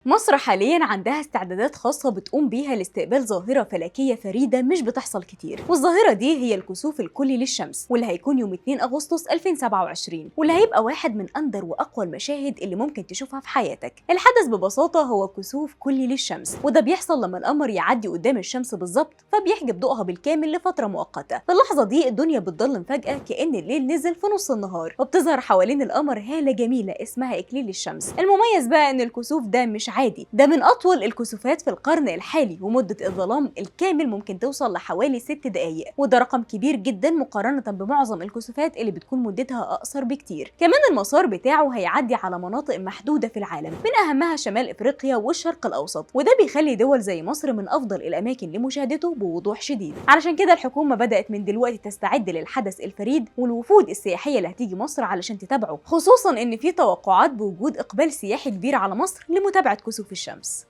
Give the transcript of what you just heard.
مصر حاليا عندها استعدادات خاصة بتقوم بيها لاستقبال ظاهرة فلكية فريدة مش بتحصل كتير، والظاهرة دي هي الكسوف الكلي للشمس، واللي هيكون يوم 2 أغسطس 2027، واللي هيبقى واحد من أندر وأقوى المشاهد اللي ممكن تشوفها في حياتك. الحدث ببساطة هو كسوف كلي للشمس، وده بيحصل لما القمر يعدي قدام الشمس بالظبط، فبيحجب ضوءها بالكامل لفترة مؤقتة. في اللحظة دي الدنيا بتضلم فجأة كأن الليل نزل في نص النهار، وبتظهر حوالين القمر هالة جميلة اسمها إكليل الشمس. المميز بقى إن الكسوف ده مش عادي، ده من أطول الكسوفات في القرن الحالي، ومدة الظلام الكامل ممكن توصل لحوالي 6 دقايق، وده رقم كبير جدا مقارنة بمعظم الكسوفات اللي بتكون مدتها أقصر بكتير. كمان المسار بتاعه هيعدي على مناطق محدودة في العالم، من أهمها شمال إفريقيا والشرق الأوسط، وده بيخلي دول زي مصر من أفضل الأماكن لمشاهدته بوضوح شديد. علشان كده الحكومة بدأت من دلوقتي تستعد للحدث الفريد والوفود السياحية اللي هتيجي مصر علشان تتابعه، خصوصا إن في توقعات بوجود إقبال سياحي كبير على مصر لمتابعة كسوف الشمس.